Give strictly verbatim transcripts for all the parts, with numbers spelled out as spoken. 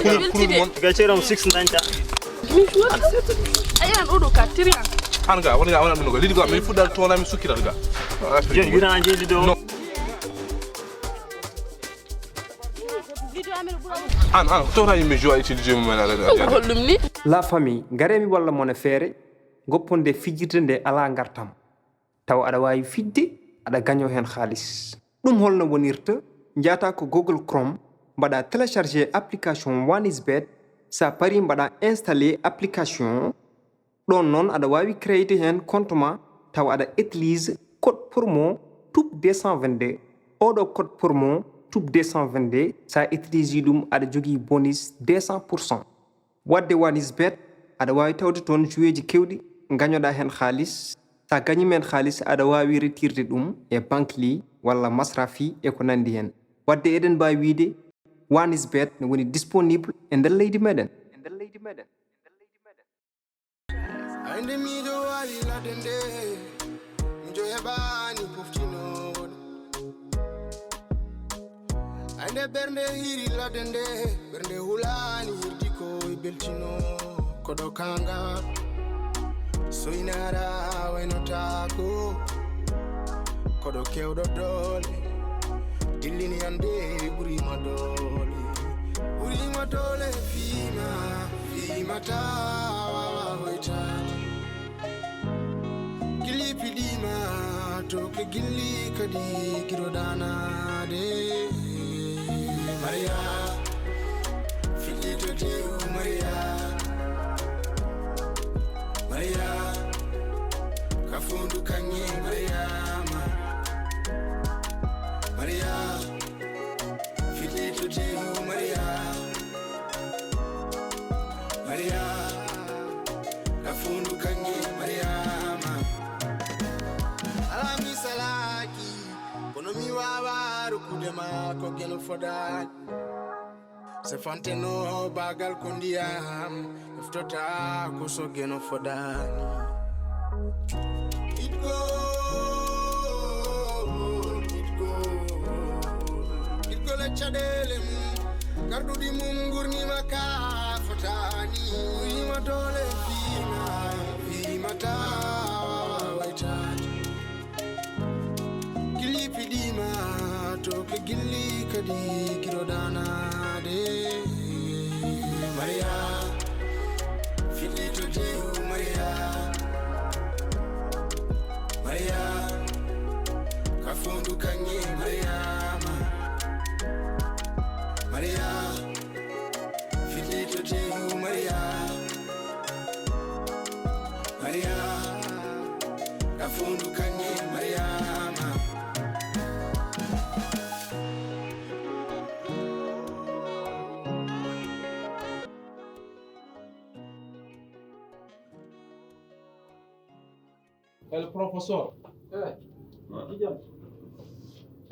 Pulul, pulul mon. Ga ceeram six dañta. Ayan oɗo ka tiriyan. An ga wala ga wala ɗum ga lidi ga min fuɗɗal toona min sukkiral ga. Jon yurana jeeli ɗo. No. An an tawta yimɓe jowa utilisé mum en ala. Holɗum ni? La famille, ngaree mi walla mon e feere, gopponde fijirde nde alaa ngartam. Tawa aɗa waawi fijde, aɗa gañoo heen haalis. Ɗum holno wonirta? Njaata ko Google Chrome, mbaɗa télécharger application One is Bet. Sa parii, mbaɗa installer application. Ɗoon noon, aɗa waawi créer heen compte ma, tawa aɗa utilise code promo tube deux cent vingt-deux. Oɗo code promo tube deux cent vingt-deux, sa utilise ɗum, aɗa jogii bonus deux cent pour cent. Waɗde One is Bet, aɗa waawi tawde toon joueeji keewɗi, ngañoɗaa heen haalis. Sa gañiima heen haalis, aɗa waawi retirde ɗum e Bankly walla Masrafi e ko nanndi heen. Waɗde eɗen mbaawi wiyde One is Bet ne woni disponible e nder leydi meɗen. Ay nde miijo waali ladde nde, miijo heɓaani poftinoowo ɗum. Ay nde ɓernde hiiri ladde nde, ɓernde hulaani hirdi ko e beltino. Koɗo kaŋŋa soynaara waynotaako. Koɗo keewɗo doole, dillini annde ɓuriima doole. Ɓuriima doole fiima, fiima taa waawa hoytaade. Gilli piɗiima to ke gilli kadi giro danaade. Maria, fiɗɗi to tew Maria. Maria, ka fondu kaŋŋe Mariama. Maria, fiɗɗi to tew Maria. Maria, ka fondu kaŋŋe Mariama. Alaa mi salaaki, kono mi waawaa rokkude ma ko geno fodaani. Se fanteno baagal ko ndiyam, eftota ko so geno fodaani. Itgo, itgo, itgo le caɗeele mum, garɗuɗi mum ngurnima ka fotaani. Uyima doole fiima, fiima taa waawa waytaade. Gilli piɗiima to ke gilli kadi giro danaade. Maria, fiɗɗi to tew Maria. Maria, ka fondu kaŋŋe Mariama. Maria, fiɗɗi to tew Maria. Maria, ka fondu kaŋŋe Mariama. El professor. Eh, ma. Jijam.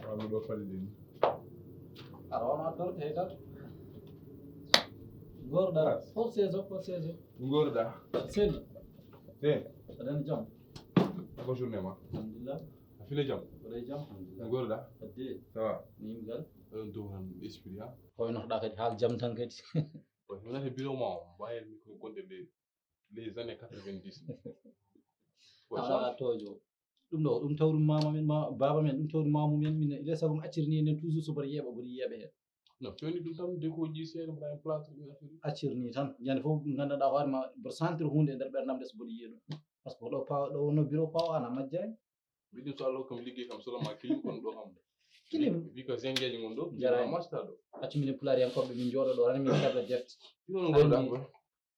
Wa mi ɗo fali ɗin. Aɗa wona dor tey tan. Gorɗa. Por saison, por saison. Gorɗa. Sel. Te. Aɗa jam. Ko journée ma. Alhamdulillah. A file jam. Ko jam. Alhamdulillah. Gorɗa. Adde. Ça va. Ni yimgal. Ɗon dow han esprit ha. Koy no ɗa kadi haal jam tan kadi. Koy wonata bureau ma o mbayel mi ko gonde les années quatre-vingt-dix. Ala tojo. Ɗum ɗo ɗum tawru mama men ma baba men ɗum tawru mamu men min ila sabu accirni nen toujours so bari yeba bari yebe hen. No fewni ɗum tan de ko ji seeɗa mbaɗa en place ɗum affaire. Accirni tan ñande fof gandanɗa hoore ma mboɗo sentir hunde e nder ɓerdam de so mboɗo yiya ɗum. Parce que ɗo pawa ɗo wonno bureau pawa ana majjani. Miɗum so Allah hokkam liggey kam solo ma kilim kono ɗo kam. Kilim. Wi ko zengeji ngon ɗo. Jarani. Masta ɗo. Accu minen pulaar yankoɓe min jooɗo ɗo tan min hebla defte. Ɗum no gonɗa ko.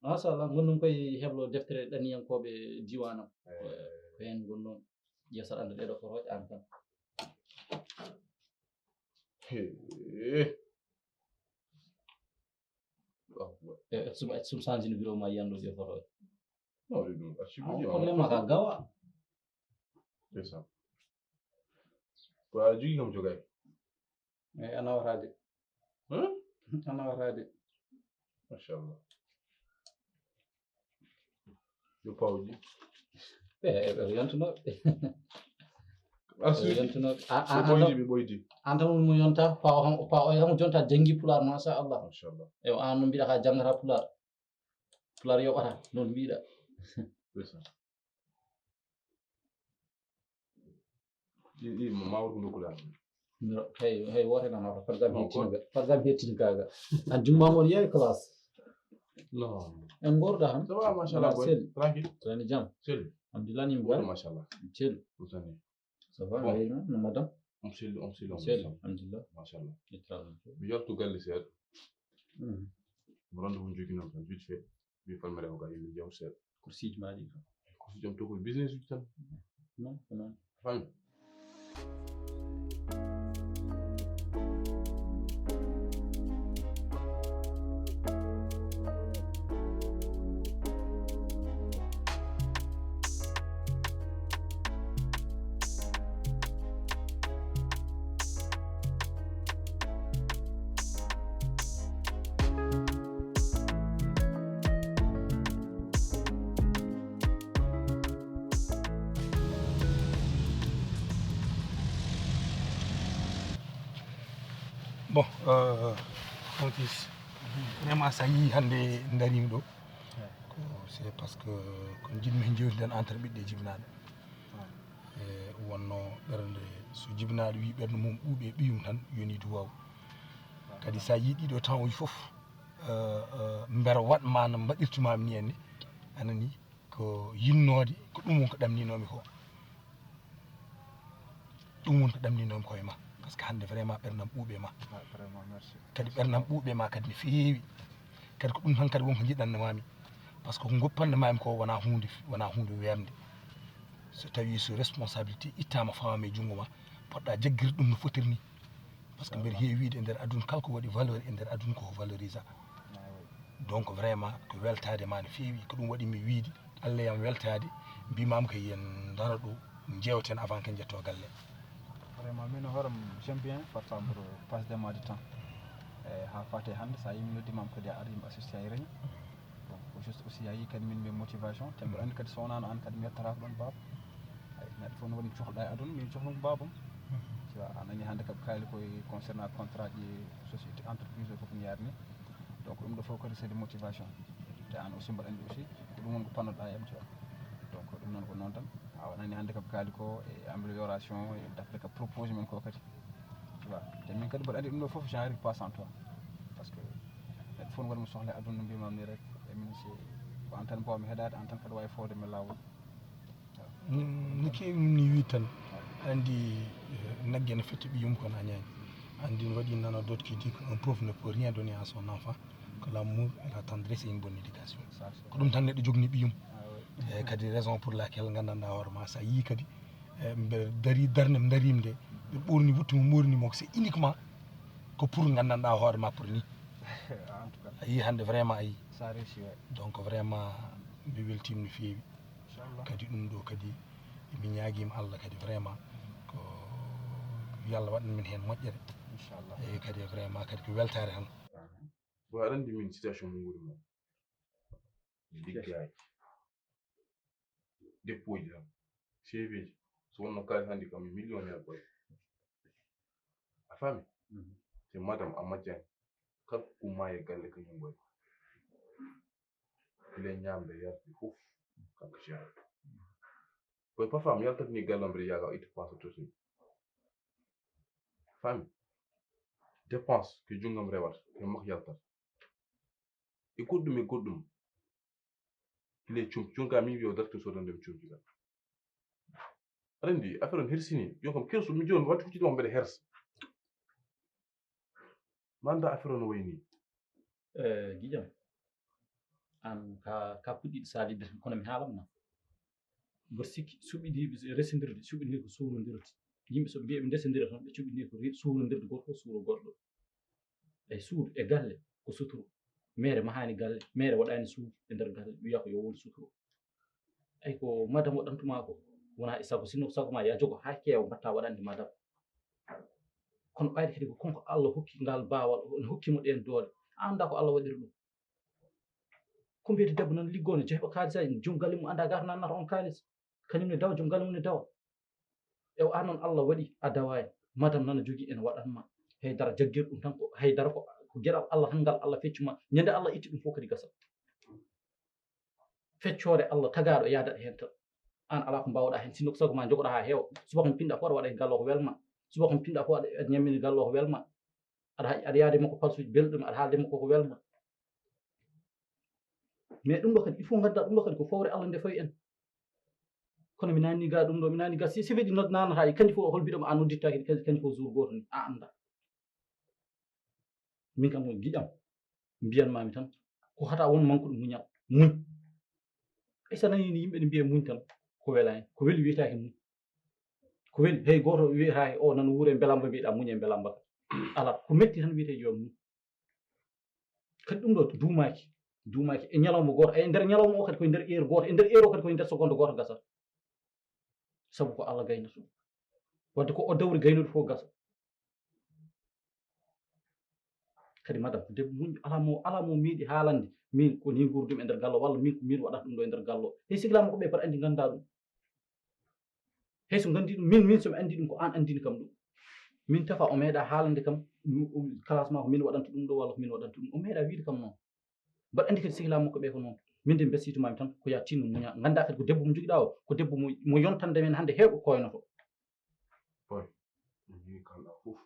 Machallah, gonɗum koye heblo deftere ɗaniyankooɓe diiwaanam. Ko heen gonɗum, ƴeew saɗa annda ɗeɗo fotooje aan tan. E sum acci sum sanjini bureau ma yiyan ɗo ɗe fotooje. Non, ɗe ɗum acci bureau ma ka gawa. Ndeysaan. Ko a jogii kam jogay. Eyi, a nawataa de. Huh? A nawataa de. Machallah. Yo pawji. E, e, e, yantunooɓe. Assuré. Yontuno Ɓe ɓoydi, ɓe ɓoydi. An tan woni mo yonta, pawa kam, pawa o kam jonta, jangi pulaar, machallah. Machallah. E o an no mbiɗa ka jangata pulaar. Pulaar yoɓata, non mbiɗa. Ndeysaan. Ɗi, ɗi, mo mawɗo ko ndokkulaar. Hey, hey, wote nan hoto, par exemple, hettinga, par exemple, hettinga ga. An jumma on yeey classe. Non. En gorda han. Ça va, machallah, boy. Sel. Tranquille. Tani jam. Sel. Alhamdulillah, ni Wala, mbo. Machallah. Sel. Usani. Ça va, Bon. Hey, no madame. On sel, on sel, on Sel, sel. Alhamdulillah. Machallah. Etrave. Mi yaltu galle seeɗa. Mhm. Mo rendez-vous joginoo tan vite fait. Mi falmere o ga yimɓe jawdi seeɗa. Kursiiji ma ɗi. Ko so jom to ko business uji tan. Non, ko non. Fami. Bon, euh, mon fils, vraiment, so a yii hannde ndariimi ɗo, ko c'est parce que ko njiɗmi heen jewtiden entre ɓiɓɓe jibinaaɓe. E wonno ɓernde, so jibinaaɗo wii ɓernde mum ɓuuɓe ɓiyum tan, yoni duwaw. Kadi so a yii ɗiɗo temps uji fof, euh, euh, mbere waɗ ma no mbaɗirtumaami ni en ni, anani, ko yinnoode, ko ɗum woni ko ɗamninoomi ko. Ɗum woni ko ɗamninoomi ko e ma. Parce que hannde vraiment ɓernam ɓuuɓe ma. Ah, vraiment, merci. Kadi ɓernam ɓuuɓe ma kadi no feewi. Kadi ko ɗum tan kadi won ko njiɗannoo maami. Parce que ko ngoppanno maami ko wona huunde, wona huunde weemde. So tawi so responsabilité ittaama fawaama e junngo ma, poɗɗa jaggirde ɗum no fotiri ni. Parce que mbeɗa heewi wiide e nder aduna kala ko waɗi valeur e nder aduna ko valorisa. Donc vraiment ko weltaade ma no feewi, ko ɗum waɗi mi wiide Allah yam weltaade, mbimam ko yen ndaro ɗo, jewten avant que jetto galle. Vraiment, min horam, j'aime bien parfois mboɗo passe des moments de temps e ha fate hannde, sa yii mi noddimam kadi a ari mi assiste ay réunion. Donc ko juste aussi a yii kadi min mbiya motivation, te mboɗo anndi kadi so wonaano aan kadi mi yettata ko ɗon baaba. Ay, neɗɗo fof no waɗi cohluɗa e aduna, min cohlu ko baabam. Tu vois, a nani hannde kadi kaali koye concernant contrat ji société entreprise o fof mi yarni. Donc ɗum ɗo fof kadi c'est de motivation. Te aan aussi mboɗo anndi aussi ko ɗum woni ko pannoɗa e am, tu vois. Donc ɗum noon ko noon tan. A waɗani hannde kadi kaali ko e amélioration e d'après ka propose men ko kadi. Tu vois, te min kadi mboɗo anndi ɗum ɗo fof genre passe en toi. Parce que neɗɗo fof no waɗi mo sohla e aduna no mbimam ni rek. E min si ko aan tan mbawmi heɗaade, aan tan kadi wawi fowde mi lawol. No keewi ni wi tan, andi, eh, nagge no fetta ɓiyum kono a ñaani. Andi no waɗi nana dot qui dit qu'un prof ne peut rien donner à son enfant que l'amour et la tendresse et une bonne éducation. Ko ɗum tan neɗɗo jogni ɓiyum. Eyyi, kadi raison pour laquelle gandanɗa hoore ma sa yii kadi, eh, mbeɗa dari darde mo darimi nde, mbeɗa ɓorni wuttu mo ɓorni mo, c'est uniquement ko pour gandanɗa hoore ma pour ni. En tout cas, A yii hannde vraiment a yii. Ça réussit, ouais. Donc vraiment mi weltima no feewi. Inchallah. Kadi ɗum ɗo kadi mi ñaaguima Allah kadi vraiment ko yo Allah waɗan min heen moƴƴere. Inchallah. Eyyi kadi vraiment kadi ko weltare tan. Bon, aɗa anndi min situation mo woni mo. Liggaaki. Dépôt ji tan. C V ji. So wonno kaalis hannde kam mi millionnaire boy. A faami? Te madame a majjani. Kala ko maayi e galle kañum boy. Gila ñaamde yarde fof. Kanko jeeya. Boy parfois mi yaltat ni galle am mbiɗa yaaga o itta passe tottumi. Faami? Dépense ko junngam rewata, ko makko yaltata. E goɗɗum e goɗɗum. Ile cum, jonka min wiyo dartu sodande mi cumci kan. Aɗa anndi affaire on hersini, yo kam kersu mi jooni mi watti huccitde mo mbeɗa hersa. Manda affaire on wayni. Eh, giƴam. An ka, ka puɗɗiɗo saliɓe kono mi haalan ma. Mboɗo sikki suɓidiiɓe resindirde, suɓidiiɓe ko suurondirde. Yimɓe so mbiya ɓe ndesindira tan, ɓe cuɓidii ko ri-, suurondirde, gooto fof suuro goɗɗo. E suudu, e galle, ko suturu. Meere mahaani galle, meere waɗaani suudu e nder galle, wiya ko yo won suturu. Ay ko madame waɗantuma ko, wona e sago, sinno ko sago ma ya jogo haa keewa mbatta waɗande madame. Kono ɓayde kadi ko kanko Allah hokki ngal baawal, ne hokki mo ɗeen doole. A anndaa ko Allah waɗiri ɗum. Ko mbiyete debbo nan liggoo ne jeeɓa kaalis, ay joom galle mum anndaa gata nannata on kaalis. Kañum ne dawa, joom galle mum ne dawa. E o an noon Allah waɗi a dawaani, madame nana jogii ene waɗan ma. Haydara jaggir ɗum tan ko haydara ko, ko geɗal Allah tan ngal Allah feccu ma. Ñande Allah itti ɗum fof kadi gasat. Feccoore Allah tagaaɗo yaadat heen tan. Aan alaa ko mbaawɗaa heen, sinno ko sago ma njogoɗaa haa heewa. Subaka mo pinɗa fof aɗa waɗa e gallo ko welma. Subaka mo pinɗa fof aɗa ñammini gallo ko welma. Aɗa ha-, aɗa yaade makko palsuuji belɗum, aɗa haalde makko ko welma. Mais ɗum ɗo kadi, il faut ngadda ɗum ɗo kadi ko fowre Allah nde fawi en. Kono mi nani ga ɗum ɗo, mi nani ga si, si weɗi nod nanata e kanji fof hol biɗo ma a nodditta kadi, kanji, kanji fof jour goto ni, a anda. Min kam no giƴam, mbiyan mami tan, ko hata won mankuɗo muñal, muñ. Ay sa nani ni yimɓe ne mbiya muñ tan, ko wela hen, ko weli wiyetake muñ. Ko weli, hey goto wiyetake o nan wuure belamba mbiɗa muñe belamba. Ala, ko metti tan wiyete yo muñ. Kadi ɗum ɗo duumaaki, duumaaki e ñalawma gooto, e nder ñalawma o kadi koye nder heure gooto, e nder heure o kadi koye nder seconde gooto gasata. Sabu ko Allah gaynata ɗum. Wadde ko o dawri gaynude fof gasa. Kadi madame, ko debbo muñɗo, alaa mo, alaa mo meeɗi haalande min ko ni nguurdumi e nder gallo, walla min ko min waɗata ɗum ɗo e nder gallo. Hey, siklama ko ɓe mbaɗa anndi ngannda ɗum. Hay so nganndi ɗum, min, min so mi anndi ɗum, ko aan anndini kam ɗum. Min tefa o meeɗa haalande kam, classe ma ko min waɗanta ɗum ɗo walla ko min waɗanta ɗum. O meeɗa wiide kam noon. Mbaɗa anndi kadi sehilaa makko ɓe ko noon. Min de mbesiytu mami tan ko yaa tinno muña. Ngannda kadi ko debbo mo njogiɗaa o, ko debbo mo, mo yontande men hannde heewɓe koynoto. Boy, mi jogii kalɗa fof.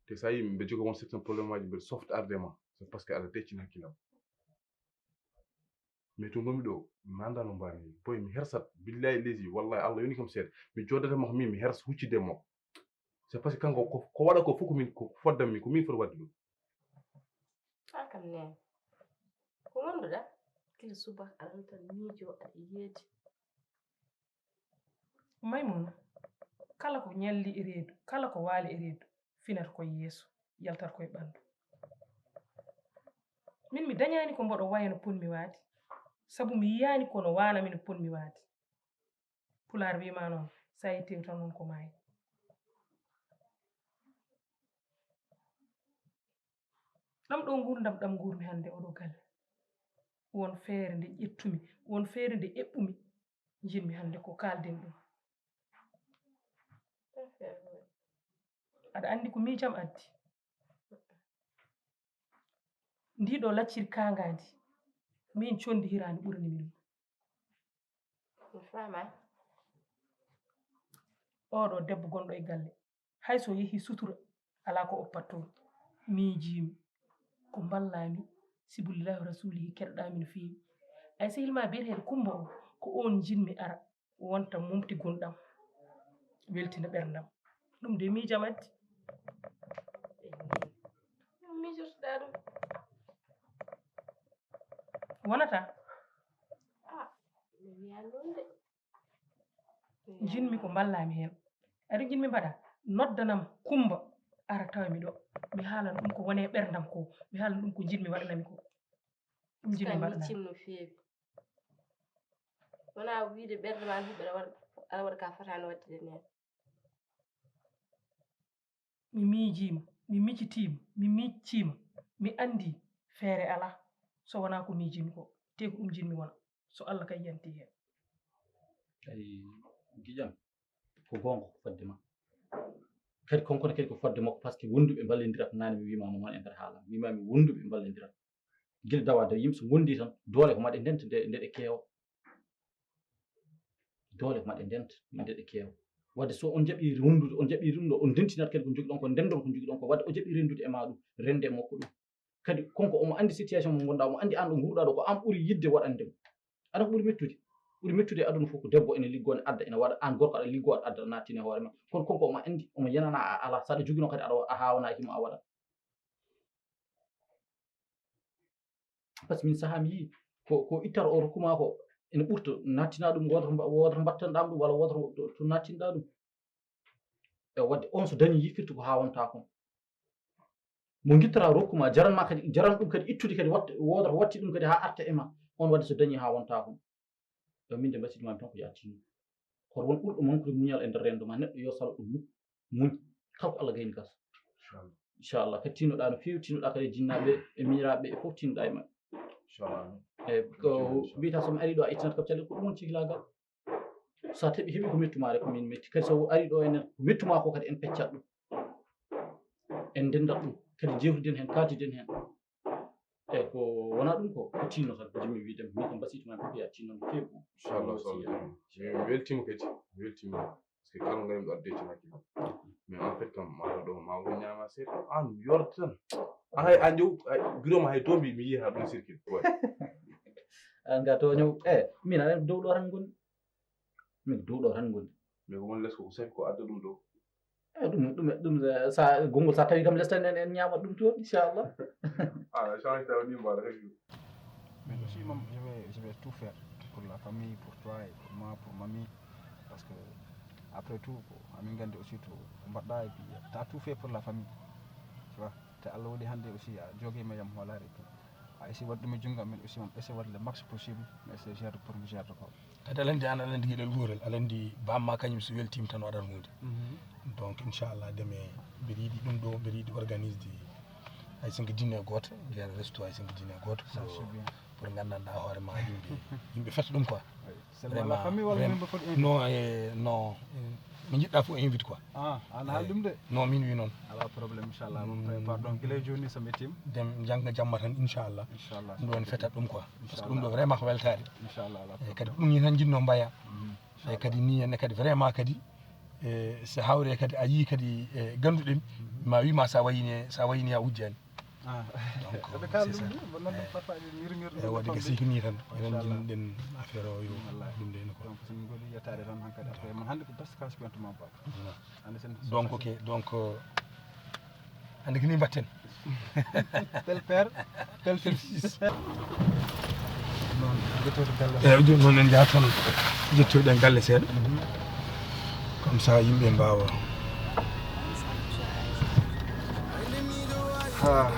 Te so a yii mbe joga won certain problème aji mbeɗa softa arde ma. C'est parce que aɗa deccina hakkillam. Mais to ngonmi ɗo mi anda no mbani boy mi hersat billahi lesi wallahi Allah yoni kam seeɗa mi joddata makko min mi hersa huccidde e makko. C'est parce que kanko ko waɗa ko fof ko min ko foddam min ko min foti waɗde ɗum. An kam nene ko wonduɗa? Kila subaka aɗa tan miijo aɗa yeedi. Maymuna, kala ko ñalli e reedu, kala ko waali e reedu, finata ko e yeeso, yaltata ko e ɓanndu. Min mi dañaani ko mboɗo waya no potmi waade, sabu mi yiyaani ko no waanami no potmi waade. Pulaar wiima noon, so a yettiima tan won ko maayi. Ɗam ɗo nguurndam ɗam nguurmi hannde oɗo galle, won feere nde ƴettumi, won feere nde eɓɓumi, njiɗmi hannde ko kaalden ɗum. Aɗa anndi ko miijam addi? Ndii ɗo lacciri kaangaandi, miin conndi hiraande ɓurani mi ɗum. Mi faamaani. Oɗo debbo gonɗo e galle, hay so yehi sutura alaa ko oppat toon. Miijiimi ko mballaa mi, sibu lillaahi wa rasuulihi keɗoɗaa mi no feewi. Ay sehil maa biyeteeɗo Kummba o, ko oon njiɗmi ara wonta momti gonɗam, weltina ɓerndam. Ɗum de miijam addi. Miijortoɗaa ɗum? Wonata. Mi wiyan noon de. Njiɗmi ko mballaa mi heen. Aɗa njiɗmi mbaɗa noddanam Kummba ara tawa mi ɗo. Mi haalan ɗum ko woni e ɓerndam ko. Mi haalan ɗum ko njiɗmi waɗanami ko. Ɗum njiɗmi mbaɗanaa. Kam no feewi. Wonaa wiyde ɓernde maa hii mbeɗa waɗa aɗa waɗa ka fotaani waɗde neen. Mi miijiima, mi micitiima, mi micciima, mi anndii feere alaa so wonaa ko miijimi ko, tee ko ɗum njiɗmi wona, so Alla kay yantii heen. Eyi, giƴam, ko goonga ko fodde ma. Kadi konkone kadi ko fodde makko, par ce que wonduɓe mballondirata, naane mi wiimaama noon e nder haala am, wiimaami wonduɓe mballondirata. Gila dawa daw yimɓe so ngondi tan doole ko maɗe ndenta nde nde ɗe keewa. Doole ko maɗe ndenta nde ɗe keewa. Wadde so on jaɓi rundude, on jaɓi ɗum ɗo, on ndentinat kadi ko njogiɗon ko, ndendon ko njogiɗon ko. Wadde o jaɓi rendude e ma ɗum, rende e makko ɗum. Kadi konko omo andi situation mo ngonɗa, omo andi an ɗo nguurɗa ɗo ko an ɓuri yidde waɗande mo. Aɗa ko ɓuri mettude. Ɓuri mettude e aduna fof ko debbo ene liggo ne adda ene waɗa, an gorko aɗa liggo aɗa adda nattine hoore ma. Kono konko omo andi, omo yenana a ala, saɗa jogino kadi aɗa a hawanaki mo a waɗa. Par ce que min sahaa mi yii ko ko ittata o rokkuma ko ene ɓurta nattina ɗum wodata wodata mbattanɗam ɗum walla wodata to nattinɗa ɗum. E wadde on so dañi yifirta ko ha wonta kon. Mo guittata rokkuma jaranma kadi jaran ɗum kadi ittude kadi watta wodata watti ɗum kadi ha arta e ma. On wadde so dañi ha wonta kon. Ɗo min de mbaɗ sidi mami tan ko yattinni. Hoto won ɓurɗo mankude muñal e nder rendo ma neɗɗo yo salo ɗum muk muñ. Kala ko Allah gayni gasa. Inchallah kadi tinnoɗa no feewi tinnoɗa kadi e jinnaɓe e miñiraɓe e fof tinnoɗa e maɓɓe. Inchallah. Eyyi ko mbiyata somi ari ɗo a ittinat kam caɗele ko ɗum woni ciklagal. So a tawi heɓi ko mettumaare ko min metti, kadi so ari ɗo enen ko mettuma ko kadi en peccat ɗum, en ndendat ɗum, kadi jewtiden heen, kaltiden heen. Eyi, ko wona ɗum ko ko tinno tan, ko jimmi wiide mi kam basitu ma ɓe mbiya tinno no feewi. Inchallah. So Allah jaɓi. Mi weltima kadi, mi weltima. Parce que kala ngal mi ɗo adde ci makki. Mais en fait kam mata ɗo ma won ñama seeɗa an yorta tan. An hay a ñaw biro ma hay to mbi mi yiha ɗum circuit. An ga to ñaw e min aɗa dow ɗo tan gonmi. Min dow ɗo tan gonmi. Mais ko won les ko safi ko adda ɗum ɗo. E ɗum ɗum ɗum sa gongol sa tawi kam les tan en en ñama ɗum toon inchallah. Ah change taw ni mbaɗa kadi. Mais aussi, maman, je vais, je vais tout faire pour la famille, pour toi et pour moi, pour mamie. Parce que, après tout, ko amin gandi aussi to mbaɗɗa et puis t'as tout fait pour la famille. Tu vois, te Allah waɗi hannde aussi a jogima yam hoolare et puis a essaie waɗ ɗum e junngo amen aussi, on essaie waɗ le max possible, mais c'est gère pour mi gère ko. Kadi aɗa anndi an aɗa anndi giɗel gotel aɗa anndi bamma kañum so weltima tan waɗat hunde. Donc inchallah deme mbeɗa yiɗi ɗum ɗo mbeɗa yiɗi organise de ay cinq dine e goto, nder resto ay cinq dine e goto pour pour gandanɗa hoore ma yimɓe yimɓe fetta ɗum quoi. Seulement la famille walla min mbo foti invite? Non e non mi jiɗɗa fof invite quoi. Ah an haali ɗum de. Non min wi noon. Ala problème inchallah mo prépare donc gila joni so mettima dem jangga jamma tan inchallah. Inchallah ɗum ɗon fetat ɗum quoi. Parce que ɗum ɗo vraiment ko weltare. Inchallah ala. Kadi ko ɗum ni tan jinno mbaya. Eyi kadi ni enne kadi vraiment kadi e so hawre kadi a yii kadi e ganduɗen ma wima sa wayini sa wayini a wujjani. Donc c'est ça. E waɗi gasi ko ni tan enen jinɗen affaire o yo ɗum de no ko. Donc so min godi yettade tan hankadi après man hande ko best conseil to ma ba. Donc ok donc hande ko ni mbatten. Tel père tel fils. Noon, jottoto galle. Eeyi, jooni noon en njahat tan jettoyɗen galle seeɗa. Comme ça yimɓe mbaawa. Ha.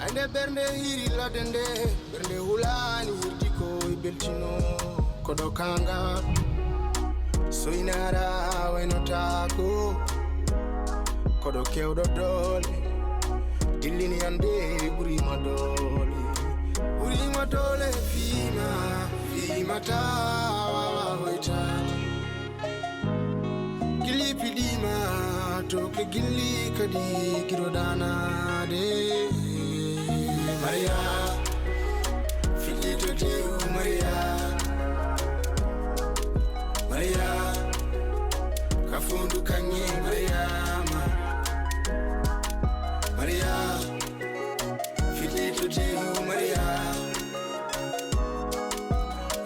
Ande ɓernde hiri ladde nde ɓernde hulani hirdi ko e beltino. Koɗo kanga soynara waynotaako. Koɗo kewɗo doole dillini ande ɓurima doole. Ɓurima doole fiima fiima tawa wawa hoytaade. Gilli piɗima toke gilli kadi kiro danade. Maria fillito tewu maria. Maria kafundu kange mariama. Maria fillito tewu maria.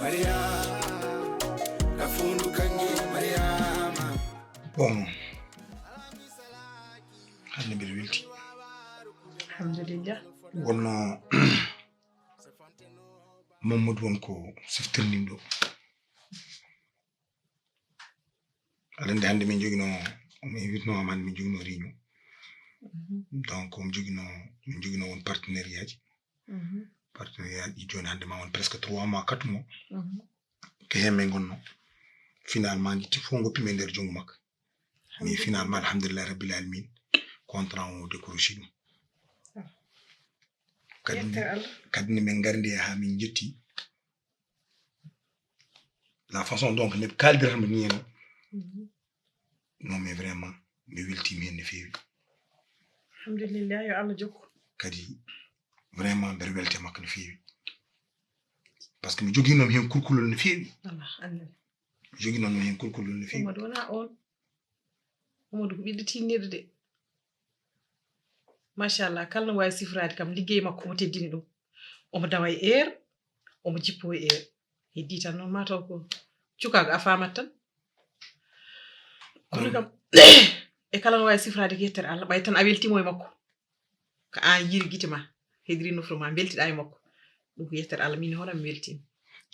Maria kafundu kange mariama. Bon, hannde mbiɗa welti. Alhamdulillah. Wonno Mamadou won ko siftirnin ɗo. Aɗa anndi hannde min jogino omo invitno am hannde min jogino réunion. Donc omo jogino min jogino won partenariat ji. Partenariat ji jooni hannde ma won presque trois mois quatre mois. Ko heen min ngonno. Finalement njitti fof ngoppi min nder junngo makko. Mais finalement alhamdulillah rabbil alamin contrat o décroché ɗum. Kadi kadi ne min ngardi haa min njetti la façon donc ne kaldirta mo ni en. Non mais vraiment mi weltima hen no feewi. Alhamdulillah yo Allah jokku. Kadi vraiment mbeɗa welte makko no feewi. Parce que mi joginoma hen kulkulol no feewi. Allah Allah. Mi joginoma hen kulkulol no feewi. Mamadou wona on. Mamadou ko ɓiɗɗo tinnirɗo de. Machallah kala no wawi sifraade kam liggey makko omo teddini ɗum. Omo dawa e heure omo jippo e heure. Heddi tan noon mataw ko cukaagu a famat tan. Kono kam e kala no wawi sifraade ko yettere Allah ɓay tan a weltimo e makko. Ko an yiiri gite ma hediri nofru ma beltiɗa e makko. Ɗum ko yettere Allah min hono mi weltima.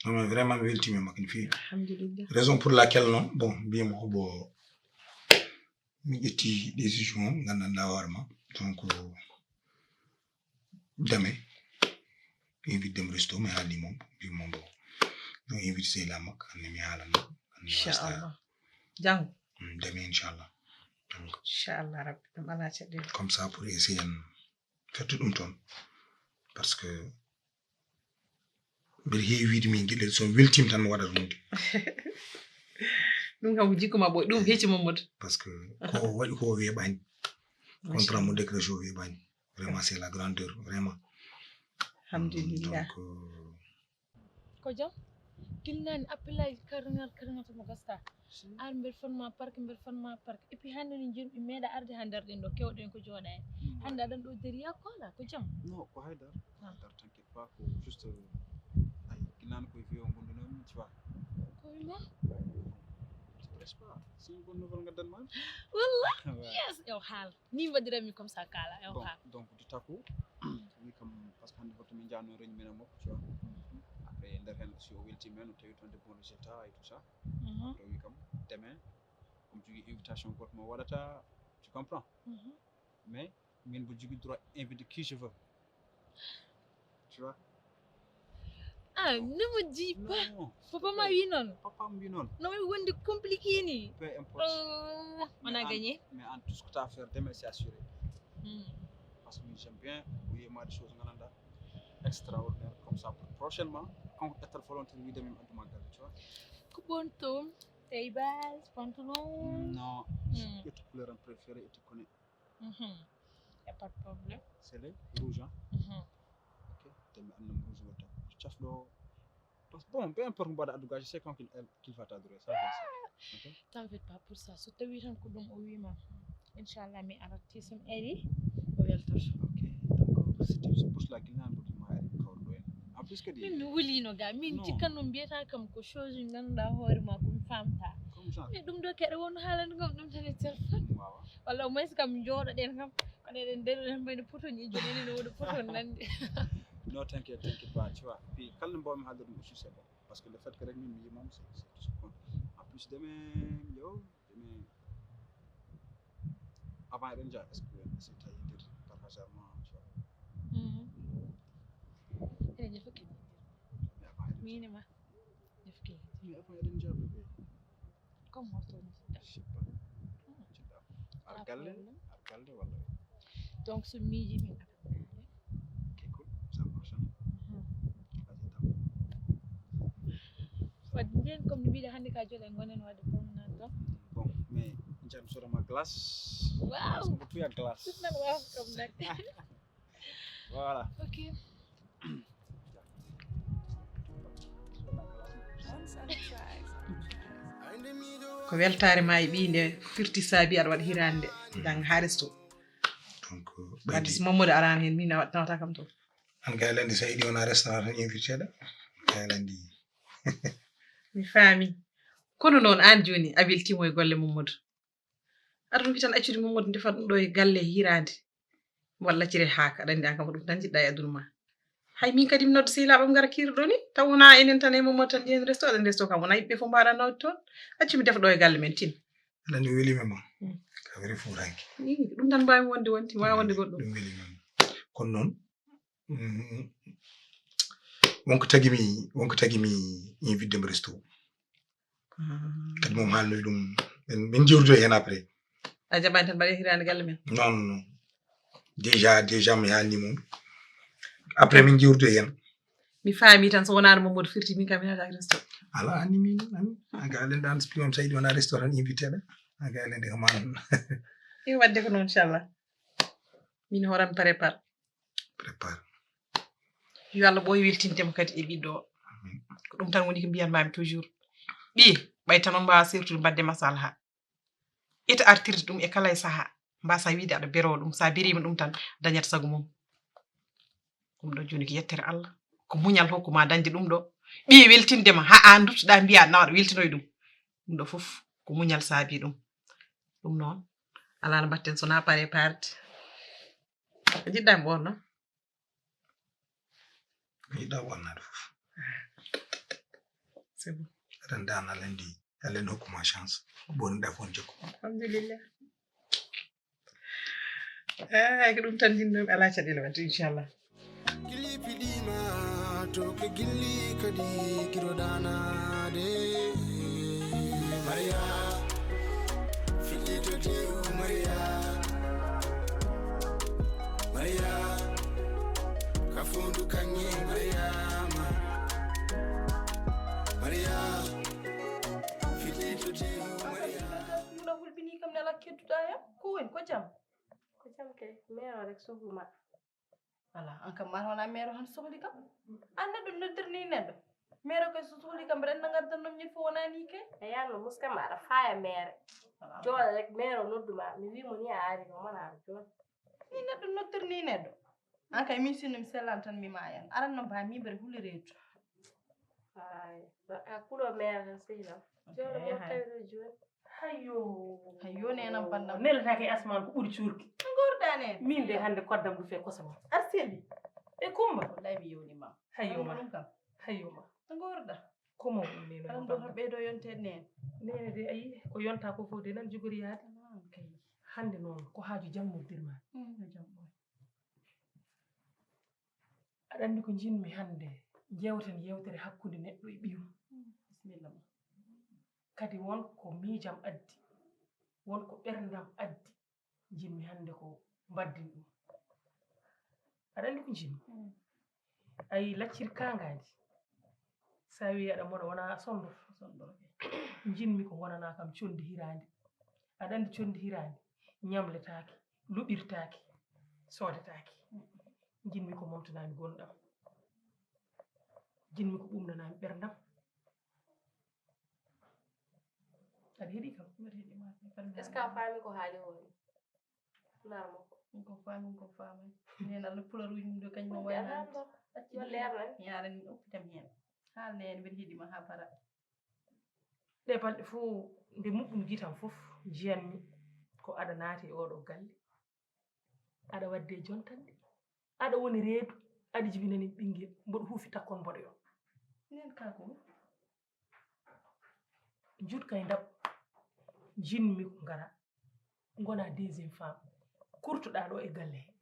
Non mais vraiment mi weltima e makko no feewi. Alhamdulillah. Raison pour laquelle non bon mbiyamo obo mi ƴetti décision o gandanɗa hoore ma donc dame invite dem resto mi haalni mo mbimo mbo no invite sehla makko anne mi haalanno anne wasta. Inchallah. Janngo. Dame inchallah. Donc inchallah rabbi ɗum ala caɗɗel. Comme ça pour essayer en fetto ɗum toon parce que Mbiɗa heewi wiide min geɗel, so mi weltiima tan mi waɗat hunde. Ɗum kam ko jikku ma ɓooy, ɗum hecci Mamadou. Parce que ko o waɗi ko o weeɓaani. Contrat mo décroché o weeɓaani. Vraiment, c'est la grandeur, vraiment. Alhamdulillah. Donc, euh, Ko jam? Gila naane appelaaji karngal karngal to mo gasta. Ar mbeɗa fanma park, mbeɗa fanma park. Et puis hannde ni jurɓe meeɗa arde ha nder ɗen ɗo kewɗen ko jooɗa en. Hannde aɗan ɗo deriya kola ko jam? Non, ko haydara. Ah. Haydara, t'inquiète pas, ko juste ay gila naane koye vieux o ngondunomi, tu vois. Ko wima? Je presse pas. Si on bon nouvel ngaddan ma. Wallah. Ouais. Yes, yo haal. Ni mbaɗiranmi comme ça kala, yo Bon, haal. Donc du taku wi kam, parce que hannde hoto min jahno réunion men e makko, tu vois. Après nder hen aussi o welti men, o tawi toon des bons résultats et tout ça. Mhm. Après o wi kam demain omo jogui invitation goto mo waɗata, tu comprends? Mhm. Mais min mbo jogui droit invité qui je veux, tu vois. Ah, ne me dis pas. Non, Papa ma wi noon. Papa mbi noon. No wawi wonde compliqué ni. Peu importe. Oh, on a Mais en- gagné. Mais en tout ce que tu as à faire demain, c'est assuré. Hmm. Parce que moi, j'aime bien, oui, moi, des choses, on a extraordinaire comme ça. Pour prochainement, quand vous êtes volontaire, oui, demain, on demande, tu vois. Ko ɓornoto, taille basse, pantalon. Non, Hmm. Et ta couleur préférée, et tu connais. Mhm. Y a pas de problème. C'est le rouge, hein? Mhm. Ok. Te mi annam rouge wata. Cafɗo. Parce que bon, peu importe, mbaɗa addugaji, c'est quand qu'il qu'il va t'adorer. Ça, je le sais. Ok. T'inquiète pas pour ça. So tawi tan ko ɗum o wima. Inchallah mi arat, te so mi ari o weltoto. Ok. Donc, c'était juste pour cela qu'il n'a pas de mal à kawruɗo en. En plus kadi. Min mi wulino ga, min Non. Cikkanno mbiyata kam ko chose ganduɗa hoore ma ko mi famta. Comme genre. E ɗum ɗo keɗe wonno haalande kam ɗum tan e téléphone. Wawa. Walla au moins kam jooɗoɗen kam. Kono eɗen ndeɗoɗen mbayno poto ni joɗeni no woɗo poto nande. Non, t'inquiète, t'inquiète pas, tu vois. Puis kala mbawmi haalde ɗum aussi c'est bon. Parce que le fait que rek min mi yimam c'est c'est tout ce qu'on. En plus demain yo demain avant eɗen jaa est-ce que c'est tawi nder par hasard ma, tu vois. Ene ñafa kene. Mais avant eɗen Minima. Ñafa kene. Mais avant eɗen jaa bébé. Comme on tourne. Je sais pas. Ar galle, ar galle walla. Donc so miiji min. Ok, cool. Ça marche, hein? Vas-y, attends. Wadde nden comme no mbiɗa hannde ka jole gonen wadde promenade ɗo. Bon, mais jam sodama glace. Wow. Ko tuya glace. Ɗum nan wawa comme nak. Voilà. Ok. Ko weltaare ma e ɓiy nde firti saabi aɗa waɗa hiraande nde jannga haa resto. Donc, Wadde si Mamadou araani heen, min a waɗ- nawata kam toon. An kay lendi sa yiɗi wona restaurant tan invité ɗa. Kay lendi. Mi faami. Kono noon aan jooni a weltiima e golle Mamadou. Aɗa ɗum tan accude Mamadou ndefa ɗum ɗo e galle hiraande. Walla laccire haaka, aɗa anndi aan kam ko ɗum tan njiɗɗa e aduna ma. Hay min kadi mi nodda sehilaaɓe am ngara kiirɗo ni, taw wonaa enen tan e Mamadou tan njiyen resto, aɗa anndi resto kam wonaa yimɓe fof mbaɗa nawde toon. Accu mi defa ɗo e galle men tin. Aɗa anndi welima ma. Mm. Ka weli fuuranke. Ii, ɗum tan mbaawmi wonde wonti, waawa wonde goɗɗum. Ɗum welima ma. Kono noon mm, wonko tagi mi wonko tagi mi invité mo resto. Kadi moom haalnoy ɗum. Min min jewtude heen après. A jaɓani tan mbaɗe hiraande galle men. Non non. Déjà déjà mi haalni mum. Après min jewtude heen. Mi faami tan so wonaano Mamadou firti min kam mi naataaki resto. Ala anni min anni. Aga alen ɗan spion sa yiɗi wona resto tan invité ɗa. Aga alen de ko man. Ɗi wadde ko noon inchallah. Min horan prépare. Prépare. Yo Allah ɓooy weltindema kadi e ɓiɗɗo o. Ko ɗum tan woni ko mbiyanmami toujours. Ɓiye ɓay tan on mbawa sertude mbadde masalaha. Ita artirde ɗum e kala e saaha. Mbasa wiide aɗa bero ɗum, sa berima ɗum tan dañata sago mum. Ɗum ɗo joni ko yettere Allah. Ko muñal hokkuma dañde ɗum ɗo. Ɓiye weltindema ha an duttoɗa mbiya nawaɗa weltinoye ɗum. Ɗum ɗo foof ko muñal saabi ɗum. Ɗum noon alano mbatten sona pare parde. Ko jiɗɗa mi ɓorno? Yiɗa wonnaade fof. C'est bon. Aɗa anndi an aɗa anndi aɗa anndi hokkuma chance. Ko ɓorniɗa fof on jokku. Alhamdulillah. Eyi ko ɗum tan jinnomi ala caɗele wadde inchallah. Gilli piɗima to ke gilli kadi kiro danade. Maria filito diu Maria. Maria kafundu kangi Mariama. Kedduɗaa yam? Ko woni? Ko jam? Ko jam kay. Meero rek sohli ma. Ala, aan kam maa wona meero han sohli kam. Aan neɗɗo noddir ni neɗɗo. Meero kay so sohli kam, mbeɗa annda ngaddan non ñin fof wona ni kay. E yalno muska ma aɗa faaya meere. Ala. Jooɗa rek meero noddu ma. Mi wi mo ni a ari mo mana aɗa jooɗa. Ni neɗɗo noddir ni neɗɗo. Aan kay min sinno mi sellan tan mi maayan. Aran no mbaa mi mbeɗa huli reedu. Ay, a kuɗo meere tan sehil am. Jooɗo mo tawi ɗo jooni. Hayo. Hayo neenam bandam. Nelataake e asmaan ko ɓuri cuurki. Ngorda neen. Min de hannde koddam du fe kosam. Arseli. E Kumba. Wallahi mi yewni ma. Hayo ma. Ɗum kam. Hayo ma. Ngorda. Ko mo ɗum nene. Tan do ɓeydo yonte neen. Nene de ayi ko yonta ko fof de nan jogori yaade. Ah, kay. Hannde noon ko haaju jam noddir ma. Mm, no jam ɓoy. Aɗa anndi ko njiɗmi hannde, njeewten yeewtere hakkunde neɗɗo e ɓiyum. Bisimilla ma. Kadi won ko miijam addi, won ko ɓerndam addi, njiɗmi hannde ko mbaɗden ɗum. Aɗa anndi ko njiɗmi? Mm. Ayi laccir kaangaandi, so a wii aɗa moɗa wona sonndor. Sonndor. Njiɗmi ko ngonanaa kam conndi hiraande. Aɗa anndi conndi hiraande, ñamletaake, luɓirtaake, soodetaake. Njiɗmi ko momtanaami gonɗam. Njiɗmi ko ɓumnanaami ɓerndam. Aɗa heɗi kam? Mbeɗa heɗi ma. Est-ce que a faami ko haali o ni? Naar makko. Min ko faami, ko faami. Neen Allah pularuuji mum ɗo kañum o waynaa. Acci yo leer ren. Mi ara min oppitam heen. Haal neen mbeɗa heɗi ma haa bara. Ɗe balɗe fof nde muɓɓum gitam fof njiyanmi ko aɗa naati e oɗo galle. Aɗa wadde e jontanɗe. Aɗa woni reedu. Aɗa jibinani ɓinngel. Mboɗo huufi takkon mboɗo yo. Neen kaa ko? Njutka e ndab. Njiɗmi ko ngara. Ngona deuxième femme. Kurtoɗaa ɗo e galle he.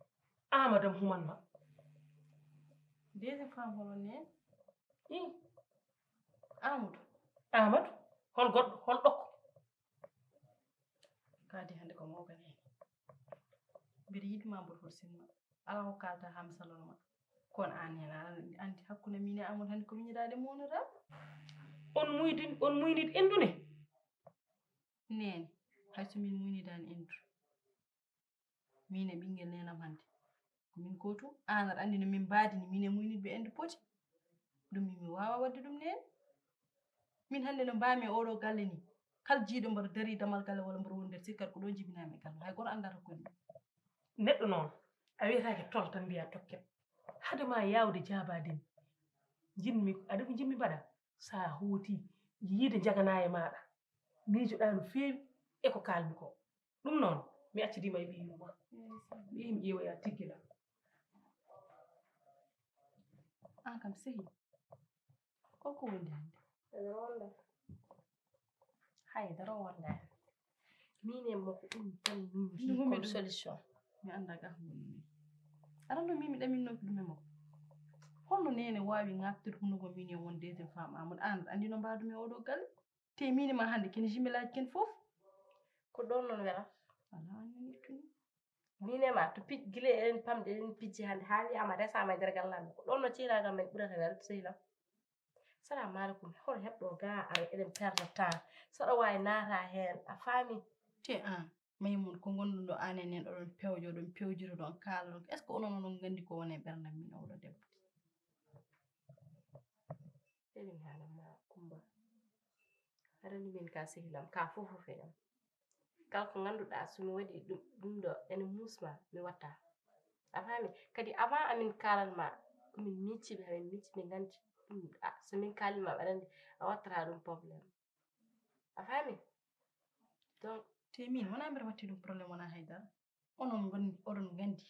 Amadam human ma. Deuxième femme holo neen? Ih. Amadou. Amadou? Hol goɗɗo? Hol ɗokko? Kadi hannde ko mawka neen. Mbiɗa yiɗi ma mboɗo hoto sinma. Alaa ko kaalta haa mi salano ma. Kono aan heen aɗa anndi hakkunde min e Amadou hannde ko miñiraade mawnoraade. On muydi, on muynid endu ne? Neen, hay so min muynidaani endu. Min e ɓinngel neenam hannde. Ko min kootu, aan aɗa anndi no min mbaadi ni, min e muynidɓe endu poti. Ɗum min mi waawa waɗde ɗum neen. Min hannde no mbaami e oɗo galle ni. Kala jiiɗo mboɗo darii damal galle walla mboɗo woni nder sikkat ko ɗoon jibinaami e galle. Hay gooto anndaata ko ɗum. Neɗɗo noon, a wiyetaake tol tan mbiyaa tokket. Hade ma yaawde jaabaade mi, njiɗmi, aɗa ko njiɗmi mbaɗa? So a hooti yiide njaganaa e maaɗa, miijoɗaa no feewi e ko kaalmi ko. Ɗum noon, mi accidi ma e ɓiy yumma. Mi yehi mi ƴeewoya tiggila. Aan kam sehi. Holko wondi hannde? Eɗen wonda. Hay, daro wonda. Min e mo ko ɗum tan min nji comme solution. Mi annda ga ko woni. Aɗa anndi min mi ɗamin noppi ɗum e mo. Holno nene waawi ŋaɓtude hunnuko min e won deuxième femme Amadou? Aan aɗa anndi no mbaadumi e oɗo galle? Te min e ma hannde ken jumelaaji ken fof. Ko ɗoon noon welata. Alaa, aan nani ittuni. Min e ma to pij gila eɗen pamɗi eɗen pijji hannde haa wiyaama resaama e nder galle amen. Ko ɗoon no ciiraagal men ɓurata welde sehil am. Salamu aleykum, hol heɓɗo ga ara eɗen perde temps? Saɗa waawi naata heen, a faami? Te aan, Maymun, ko ngonɗon ɗo aan e neen oɗon pewjo, oɗon pewjiro, oɗon kaala ɗon. Est-ce que onon oɗon nganndi ko woni e ɓerndam min oɗo debbo? Eɗen haala ma Kumba. Aɗa anndi min ka sehil am, ka fof fof e am. Kala ko ngannduɗaa so mi waɗi ɗum, ɗum ɗo ene muusma, mi watta. A faami? Kadi avant amin kaalan ma, ko min miccii ɓe, amin micci ɓe nganndi ɗum. A, so min kaalii ma, aɗa anndi, a wattata ɗum problème. A faami? Donc, te min, wonaa mbeɗa watti ɗum problème, wonaa hay dara. Onon ngon-, oɗon nganndi.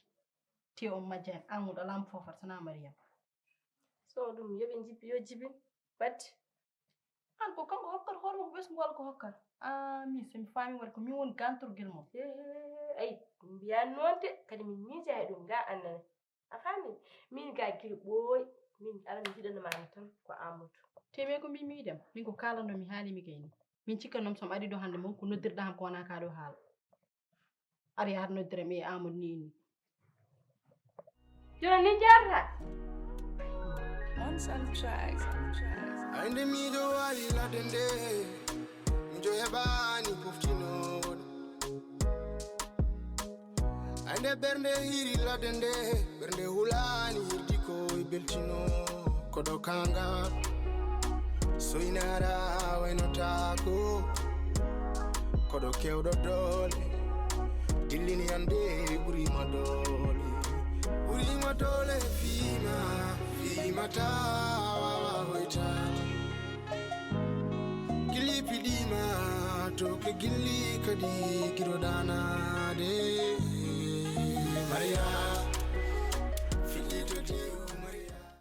Te on majjani, Amadou alaa mo foofata, so wonaa Mariam. So ɗum, yo ɓe njippi, yo jibin. Wadde. Aan ko kanko hokkata hoore makko ɓesngu walla ko hokkata? Ah, min, so mi faami waɗi ko min woni gantorgel mo. He, he, he, he, ayi, ɗum mbiyaa noon de, kadi min miijaa e ɗum, ga annane. A faami? Min ga gila ɓooy, min aɗa mi jiɗanamaami tan ko Amadou. Te min ko mbi miidem, min ko kaalanno mi haali mi kay ni. Min cikkanno mi so mi ari ɗo hannde moom ko noddirɗa ham ko wonaa kaa ɗo haala. Ari har noddira mi e Amadou ni ni. Jono ni jarra. On some track. Ande miijo wawi ladde nde. Miijo heɓani poftinooɗo. Nde ɓernde hiri ladde nde, ɓernde hulaani hirdi ko e beltino. Koɗo kanga soynara waynotaako. Koɗo kewɗo doole dillini ande ɓurima doole. Ɓurima doole fiima, fiima ta wawa hoytaade. Gilli piɗima to ke gilli kadi kiro danade. Maria.